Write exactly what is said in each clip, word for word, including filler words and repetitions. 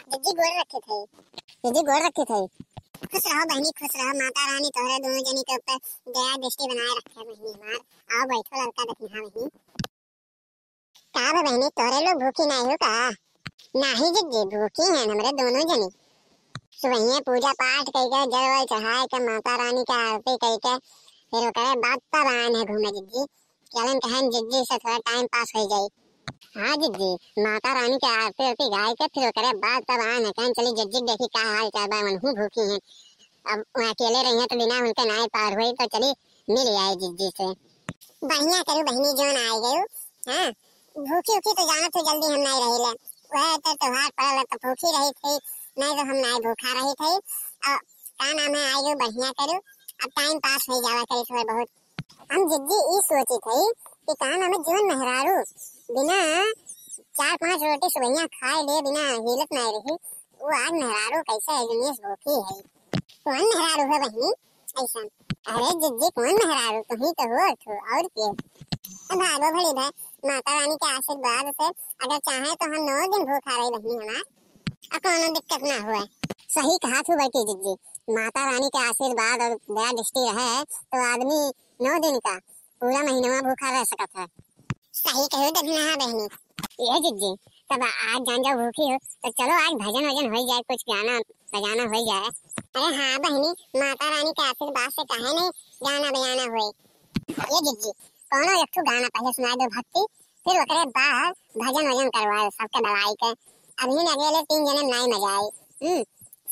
जिज्जी गोड़ रखित है। जिज्जी गोड़ रखित है। खुश रहो बहिनी, खुश रहो। माता रानी तोहरे दोनों जनी के ऊपर दया दृष्टि बनाए रखे बहिनी हमार। आओ बैठो ललका दखिनहा बहिनी। का बा बहिनी, तोहरे लोग भूखी नाहीं हो का? नाहीं जिज्जी, भूखी हैं हमरे दोनों जनी। सुबहिये पूजा पाठ कइके, जल वल चढ़ाए के, माता रानी के आरती कइके, फिर ओकरे बाद तब आएन है घूमे जिज्जी। चलन कहन जिज्जी से थोड़ा time pass होइ जाई। हाँ जिज्जी, माता रानी के आरती उरती गाए के, फिर ओकरे बाद तब आएन है। कहन चली जिज्जी देखी का हाल चाल बा, वनहू भूखी हैं। अब वहाँ अकेले रही हैं तो बिना उनके नाहीं पार होई, तो चली मिल आए जिज्जी से। बढ़िया करू बहिनी जौन आए गयो। हाँ, भूखी उखी तो जानत हो जल्दी हम नाहीं रहीले। वह तो त्योहार पड़ल तो भूखी रही थी, नाहीं तो हम नाहीं भूखा रही थी। और का नाम है, आए गयो, बढ़िया करू, अब time pass होइ जावा करी थोड़ा बहुत। हम जिज्जी ई सोची थी कि का नाम है, जौन मेहरारू बिना चार पांच रोटी सुबहिया खाए ले बिना हिलत नाहीं रही, वो आज मेहरारू कैसे है, जिनियस भूखी है। कौन मेहरारू है बहिनी ऐसन? अरे जिज्जी, कौन मेहरारू, तुही तो हो, और के? भागो भली भाई, माता रानी के आशीर्वाद से अगर चाहे तो हम नौ दिन भूखा रही बहिनी हमार, और कोनो दिक्कत ना हुए। सही कहा थू बड़की जिज्जी, माता रानी के आशीर्वाद और दया दृष्टि रहे तो आदमी नौ दिन का पूरा महीनवा भूखा रह सकत है। सही कहो दखिनहा बहिनी। ये जिज्जी, तब आज जान जाओ भूखी हो, तो चलो आज भजन वजन होइ जाए, कुछ गाना बजाना होइ जाए। अरे हाँ बहिनी, माता रानी के आशीर्वाद से काहे नहीं गाना बजाना होई। ये जिज्जी, कोनो एक ठो गाना पहले सुनाए दो भक्ति, फिर ओकरे बाद भजन वजन करवाए सबके बलाई के। अभी न अगले तीन जने नाई मजा आई। हम्म,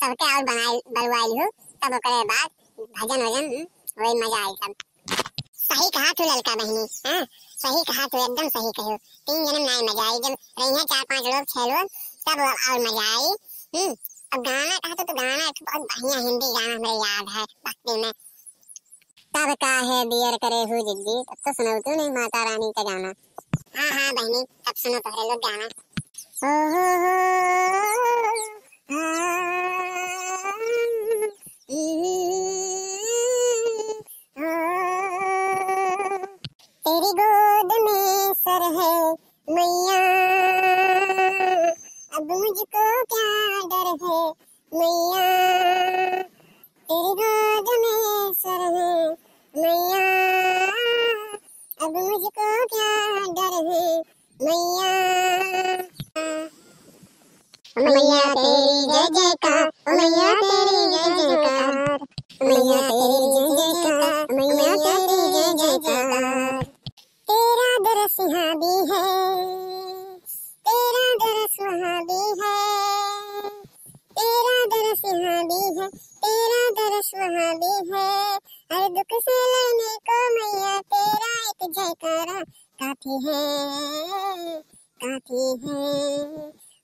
सबके और बनाए बलवाए लिहो, तब ओकरे बाद भजन वजन, हम्म, वही मजा आई तब। सही कहा तू ललका बहिनी, हाँ, सही कहा तू, एकदम सही कहो। तीन जने नाई मजा आई, जब रही चार पांच लोग, छह लोग, तब और मजा आई। हम्म, अब गाना कहा तो, तो गाना एक बहुत बढ़िया हिंदी गाना हमरे याद है भक्ति में। तब काहे बियर करे हु जिज्जी, तब तो सुनौतू नहीं माता रानी का गाना। हाँ, हाँ बहिनी, तब सुनो तोहरे लोग गाना। ओ हो हो, हाँ, हाँ। तेरी गोद में सर है मैया, अब मुझको क्या डर है मैया, तेरी गोद में सर है मैया, अब मुझको क्या डर है मैया। मैया तेरी जय जयकार, मैया तेरी जय जयकार, मैया तेरी जय जयकार, मैया तेरी जय जयकार। तेरा दरस यहाँ भी है, तेरा दरस वहाँ भी है, तेरा दरस यहाँ भी है, तेरा दरस वहाँ भी है। हर दुख से लड़ने को मैया तेरा एक जयकारा काफी है, काफी है।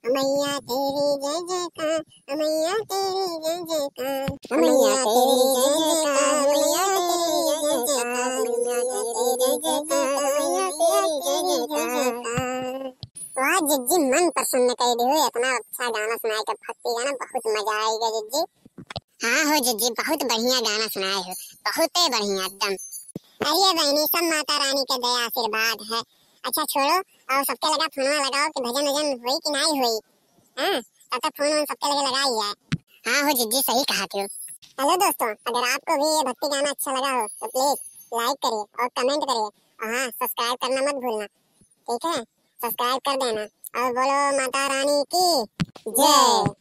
मैया तेरी जय जयकार, मैया तेरी जय जयकार, मैया तेरी जय जयकार, मैया तेरी जय जयकार, मैया तेरी जय जयकार, मैया तेरी जय जयकार। वाह जिज्जी, मन प्रसन्न कर दियो, इतना अच्छा गाना सुनाए के, भक्ति गाना, बहुत मजा आएगा जिज्जी। हाँ हो जिज्जी, बहुत बढ़िया गाना सुनाए हो, बहुते बढ़िया एकदम। अरे बहिनी, सब माता रानी के दया आशीर्वाद है। अच्छा छोड़ो, और सबके लगा फोनवा लगाओ कि भजन वजन होई कि नाई होई। हाँ, तब तक फोन वोन सबके लगे लगाई है। हाँ हो जिज्जी, सही कहा तू। Hello दोस्तों, अगर आपको भी ये भक्ति गाना अच्छा लगा हो तो please like करिए और comment करिए, और हाँ, subscribe करना मत भूलना, ठीक है? Subscribe कर देना और बोलो माता रानी की जय।